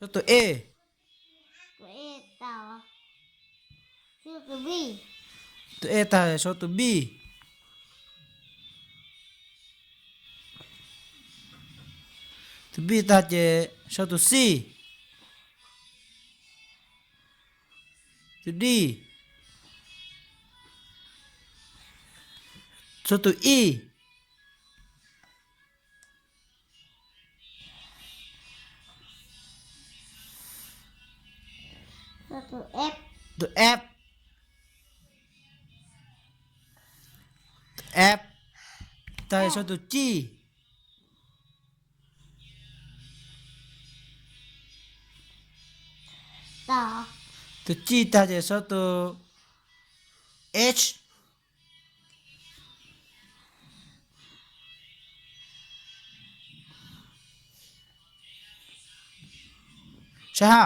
Sau tus E. Tus E tag sau tus B. Tus B tag ces sau tus C. Tus D. Sau tus E. Tus F. Tus F. Tus F tag sau tus C. Tus C tag ces sau tus H. Saib ha.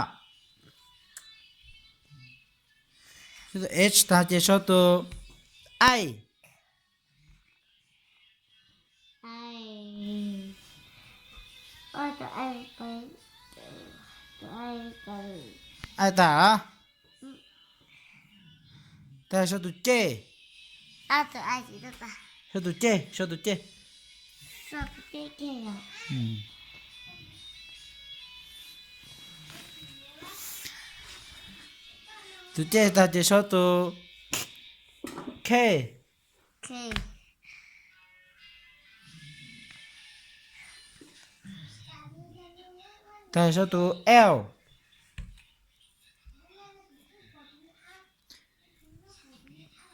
Sau tus H tag ces sau tus I. I tag. Tag sau tus C. Sau tus C, sau tus C. Tus C tag ces sau tus K. Tag sau tus L.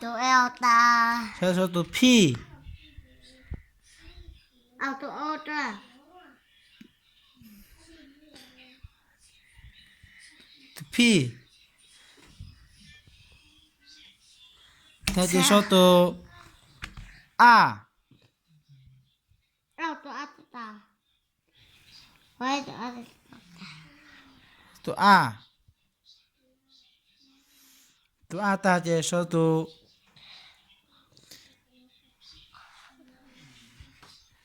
Tus L tag sau tus P. Tus P. Tag ces sau tus A. Tus A. Tus A tag ces sau tus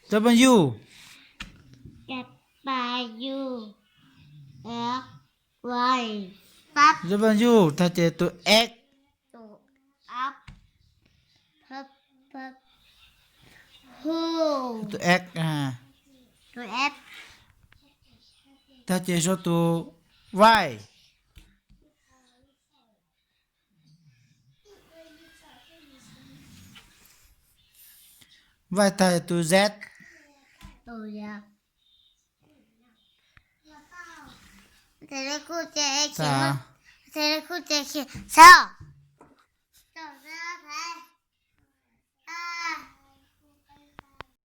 W. W tag ces tus X. Tus X. Tag ces sau tus Y. Y tag tus Z. Xav.